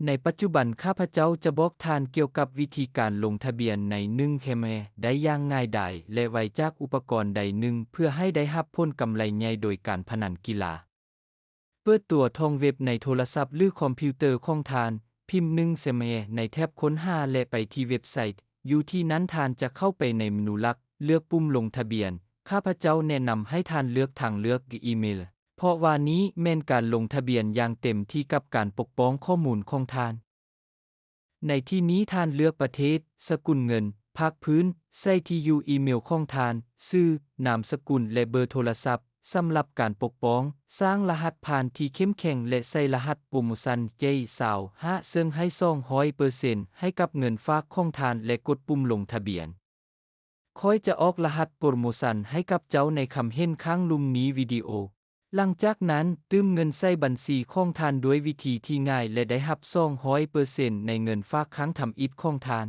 ໃນປັດຈຸບັນ ຂ້າພະເຈົ້າຈະບອກທ່ານກ່ຽວກັບວິທີການລົງທະບຽນໃນໜຶ່ງແຄມແຮໄດ້ຢ່າງງ່າຍດາຍ ແລະ ໄວຈາກອຸປະກອນໃດໜຶ່ງ ເພື່ອໃຫ້ໄດ້ຮັບຜົນກຳໄລໃຫຍ່ໂດຍການພະນັນກິລາ. ເປີດຕົວທອງເວັບໃນໂທລະສັບ ຫຼື ຄອມພິວເຕີຂອງທ່ານ, ພິມໜຶ່ງແຄມແຮໃນແຖບຄົ້ນຫາ ແລະ ໄປທີ່ເວັບໄຊ. ຢູ່ທີ່ນັ້ນທ່ານຈະເຂົ້າໄປໃນເມນູຫຼັກ, ເລືອກປຸ່ມລົງທະບຽນ. ຂ້າພະເຈົ້າແນະນຳໃຫ້ທ່ານເລືອກທາງເລືອກອີເມລ, ເພາະວ່ານີ້ແມ່ນການລົງທະບຽນຢ່າງເຕັມທີ່ກັບການປົກປ້ອງຂໍ້ມູນຂອງທ່ານ. ໃນທີ່ນີ້ທ່ານເລືອກປະເທດ, ສະກຸນເງິນ, ພາກພື້ນ, ໃສ່ທີ່ຢູ່ອີເມລຂອງທ່ານ, ຊື່, ນາມສະກຸນ ແລະ ເບີໂທລະສັບ. ສຳລັບການປົກປ້ອງ, ສ້າງລະຫັດຜ່ານທີ່ເຂັ້ມແຂງ ແລະ ໃສ່ລະຫັດໂປຣໂມຊັນ ເຈ ຊາວຫ້າ ເຊິ່ງໃຫ້ສອງຮ້ອຍເປີເຊັນໃຫ້ກັບເງິນຝາກຂອງທ່ານ ແລະ ກົດປຸ່ມລົງທະບຽນ. ຂ້ອຍຈະອອກລະຫັດໂປຣໂມຊັນໃຫ້ກັບເຈົ້າໃນຄຳເຫັນຂ້າງລຸ່ມນີ້ວິດີໂອ. ຫຼັງຈາກນັ້ນ, ຕື່ມເງິນໃສ່ບັນຊີຂອງທ່ານດ້ວຍວິທີທີ່ງ່າຍ ແລະ ໄດ້ຮັບສອງຮ້ອຍເປີເຊັນໃນເງິນຝາກຄັ້ງທຳອິດຂອງທ່ານ.